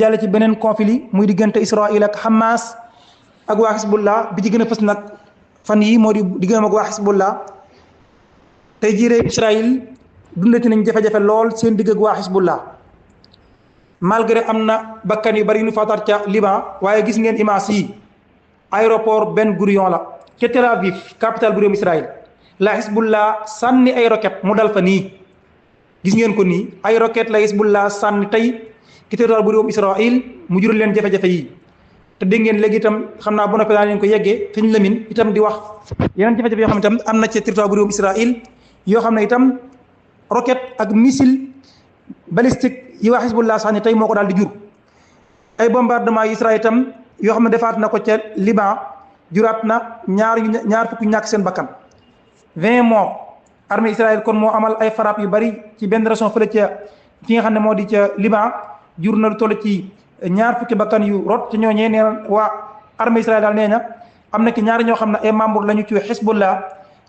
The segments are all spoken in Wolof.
jàll ci beneen conflit muy diggante Israël ak Hamas ak waa Hezbollah bi ci gën a fës nag fan yi moo di diggam ak waa Hezbollah tey jii rek Israël dundati nañ jafe-jafe lool seen digg ak waa Hezbollah malgré am na bakkan yu bari yu ñu faataat ca Liban waaye gis ngeen image yi aéroport Ben Gurion la ca Tel Aviv capitale bu réewum Israël la Hezbollah sànni ay roquette mu dal fa nii gis ngeen ko nii ay roquette la Hezbollah sànni tey ci territoire bu réewum Israël mu jural leen jafe-jafe yi te dégg ngeen léegi itam xam naa bu noppee daa leen ko yeggee fi ñu lamin itam di wax yeneen jafe-jafe yoo xam ne itam am na ci territoire bu réewum Israël yoo xam ne itam roquette ak missile balistique yi waa Hezbollah sànni tey moo ko daal di jur ay bombardement yi Israël itam yoo xam ne defaat na ko ca Liban juraat na ñaar fukki ñàkk seen bakkan 20 morts armée Israël kon moo amal ay frappe yu bari ci benn région fële ca fi nga xam ne moo di ca Liban jur na lu toll ci ñaar fukki bakkan yu rot ci ñooñee nee na waa armée Israël daal nee na am na ki ñaari ñoo xam ne ay membre la ñu ci Hezbollah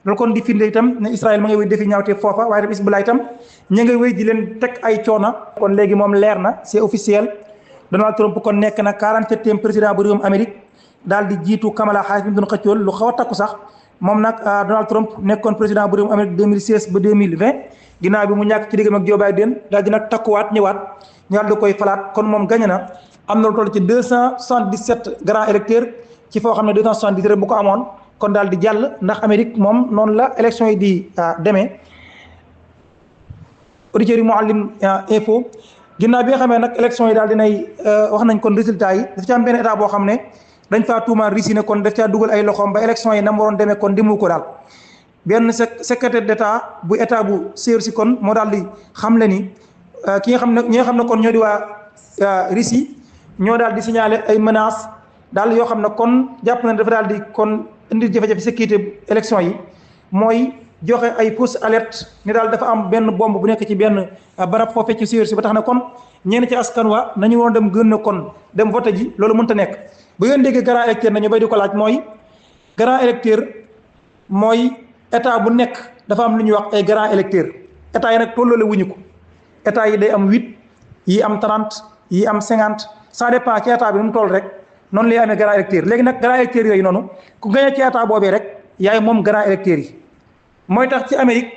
loolu kon di firnde itam ne Israël ma ngay wéy defi ñaawte foofa waaye tam Hezbollah itam ña ngay wéy di leen teg ay coona kon léegi moom leer na c'est officiel Donald Trump kon nekk na 47e président bu réewum Amérique daal di jiitu Kamala Harris bi mu doon xëccool lu xaw a takku sax moom nag Donald Trump nekkoon président bu réewum Amérique 2016 ba 2020 ginnaaw bi mu ñàkk ci diggam ak Joe Biden daal di nag takkuwaat ñëwaat ñu daal di koy falaat kon moom gañe na am na lu toll ci 277 grands électeurs ci foo xam ne 270 rek bu ko amoon kon daal di jàll ndax Amérique moom noonu la élection yi di demee auditeurs yi Mouhalim info ginnaaw bi nga xamee nag élection yi daal dinay wax nañ kon résultat yi daf ci am benn état boo xam ne dañ faa tuumaal Russie ne kon daf caa dugal ay loxoom ba élection yi na mu waroon demee kon dimu ko daal benn secrétaire d'état bu état bu Russie kon moo daal di xamle ni ki nga xam ne ñi nga xam ne kon ñoo di waa Russie ñoo daal di signaler ay menaces daal yoo xam ne kon jàpp na dafa daal di kon indi jafe-jafe sécurité élection yi mooy joxe ay fausse alerte ni daal dafa am benn bombe bu nekk ci benn barab foofee ci Russie ba tax na kon ñenn ci askan wa nañu waroon dem gën na kon dem voté ji loolu mënta nekk bu ngeen déggee grand électeur nañu bay di ko laaj mooy grand électeur mooy état bu nekk dafa am lu ñuy wax ay grand électeur état yi nag tolloole wuñu ko état yi day am 8 yi am 30 yi am 50 ça dépend ci état bi nu mu toll rek noonu lay amee grand électeur léegi nag grand électeur yooyu noonu ku gañee ci état boobee rek yaay moom grand électeur yi mooy tax ci Amérique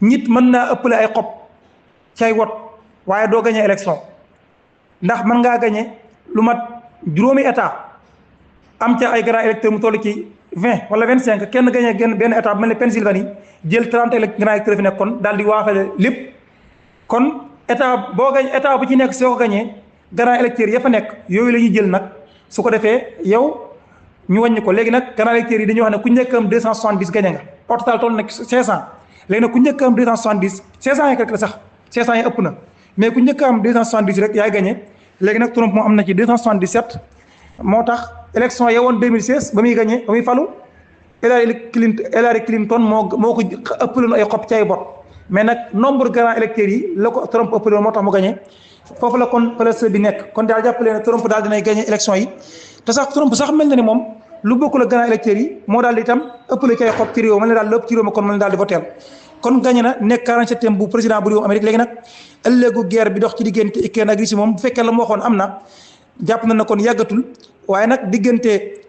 nit mën naa ëppale ay xob cay wot waaye doo gañee élection ndax mën ngaa gañe lu mat juróomi état am ca ay grand électeur mu toll ci 20 wala 25 kenn gañee benn état bu mel ne Pennsylvanie jël 30 grand électeur fi nekk kon daal di waafale lépp kon état boo gañ état bu ci nekk soo ko gañee grand électeur ya fa nekk yooyu la ñuy jël nag su ko defee yow ñu wàññi ko léegi nag grand électeurs yi dañuy wax ne ku njëkk am 270 gañe nga au total toll nag 500 léegi nag ku njëkk am 270 500 yi quelque la sax 500 yi ëpp na mais ku njëkk am 270 rek yaay gañe léegi nag Trump moom am na ci 277 moo tax élection ya woon 2016 ba muy gañe ba muy falu Hillary Clinton moo ko ëppaloon ay xob ci ay bot mais nag nombre grand électeurs yi la ko Trump ëppaloon moo tax mu gañe foofu la kon place bi nekk kon daal jàppale ne Trump daal dinay gagné élection yi te sax Trump sax mel na ni moom lu bokkul ak grand électeurs yi moo daal di itam ëppale ci ay xob ci réew mel ne daal lépp ci réew ma kon mel ne daal di voteel kon gagné na nekk 47e bu président bu réew Amérique léegi nag ëllëgu guerre bi dox ci diggante Ukraine ak Russie moom bu fekkee la mu waxoon am na jàpp na kon yàggatul waaye nag diggante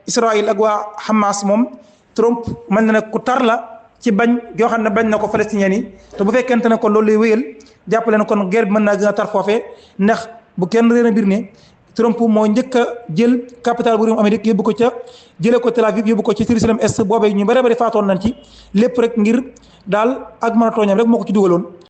Israël ak waa Hamas moom Trump mel na ne ku tar la ci bañ yoo xam ne bañ na ko palestiniens yi te bu fekkente ne kon loolu lay wéyal jàppale na kon guerre bi mën naa gën a tar foofee ndax bu kenn réer a mbir ne Trump moo njëkk a jël capital bu réewum Amérique yóbbu ko ca jëlee ko Tel Aviv yóbbu ko ci Jérusalem Est boobee ñu bare bari faatoon nañ ci lépp rek ngir daal ak mën a tooñam rek moo ko ci dugaloon